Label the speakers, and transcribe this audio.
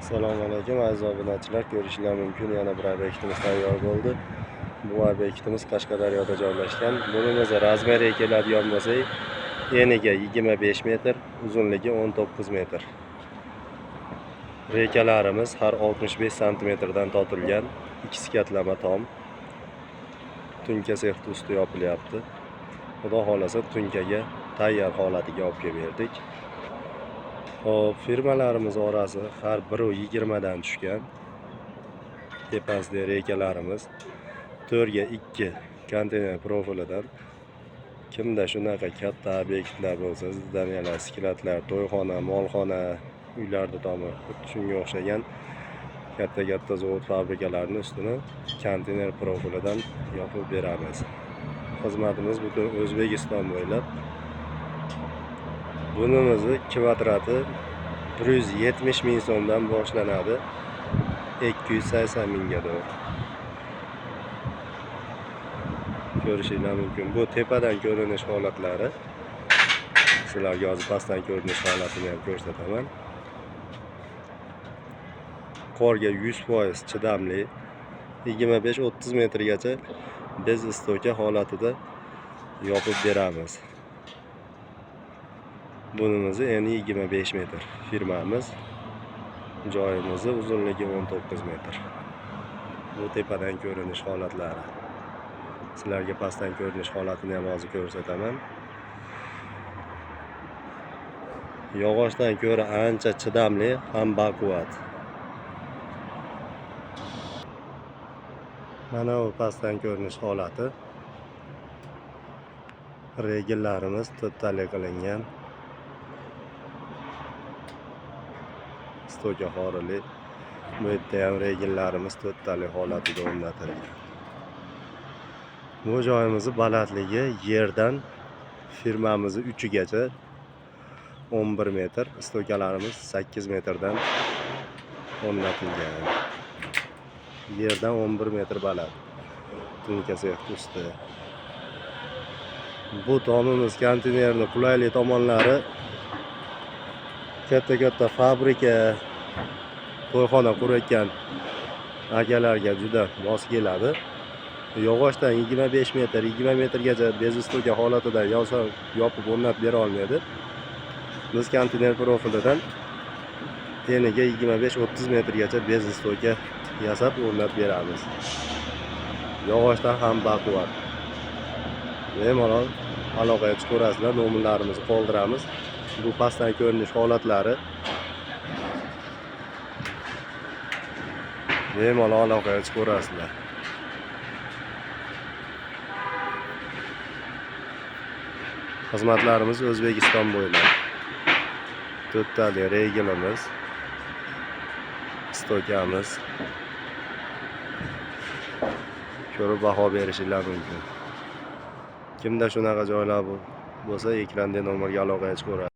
Speaker 1: Assalomu alaykum aziz obunachilar, ko'rishinglar mumkin, yana bir obyektimiz tayyor bo'ldi. Bu obyektimiz Qashqadaryoda joylashgan. Bunimiz razmeriga keladigan bo'lsak, eniga 25 metr, uzunligi 19 metr. Rekalarimiz har 65 santimetrdan tortilgan, ikki skatlama tom. Tunka sexti usti yopilyapti. Xudo xohlasa tunkaga tayyor holatiga olib kelib berdik. Hop, firmalarimiz orasi har 1.20 dan tushgan. Tepasida rekalarimiz 4ga 2 konteyner profilidan. Kimda shunaqa katta obyektlar bo'lsa, zdaniyalar, skladlar, to'yxona, molxona, uylarni tomi, xuddi shunga o'xshagan katta-katta zavod fabrikalarning ustini konteyner profilidan yopib beramiz. Xizmatimiz butun O'zbekiston bo'ylab. Bunimizni kvadrati 170 ming so'mdan boshlanadi. 280 mingga to'g'ri. Ko'rishinglar mumkin. Bu tepadan ko'rinish holatlari. Sizlarga hozir pastdan ko'rinish holatini ham ko'rsataman. Qorga 100% chidamli. 25-30 metrgacha bez istoka holatida yopib beramiz. Bunimizni eni 25 metr. Firmamiz joyimizni uzunligi 19 metr. Bu tepadan ko'rinish holatlari. Sizlarga pastdan ko'rinish holatini ham hozir ko'rsataman. Yog'ochdan ko'ra ancha chidamli ham baquvvat. Mana bu pastdan ko'rinish holati. Regellarimiz to'rttalik qilingan. Stoka xorili. Bu yerda ham regellarimiz to'rttalik holatida o'rnatilgan. Bu joyimizni balandligi yerdan firmamizni uchigacha 11 metr, stokalarimiz 8 metrdan o'rnatilgan. Yerdan 11 metr baland. Tunka sex usti. Bu tomimiz konteynerni qulayli tomonlari katta-katta fabrika, to'yxona qurayotgan akalarga juda mos keladi. Yog'ochdan 25 metr, 20 metrgacha bez istoka holatida yopib o'rnatib bera olmaydi. Biz konteyner profilidan eniga 25-30 metrgacha bez istoka yasab o'rnatib beramiz. Yog'ochdan ham baquvvat. Bemalol aloqaga chiqaverasizlar, nomerlarimizni qoldiramiz. Bu pastdan ko'rinish holatlari. Bemalol aloqaga chiqaverasizlar. Xizmatlarimiz O'zbekiston bo'ylab. To'rttalik regelimiz, stokamiz. Ko'rib baho berishinglar mumkin. Kimda shunaqa joylar bo'lsa, ekranda nomerga aloqaga chiqaveradi.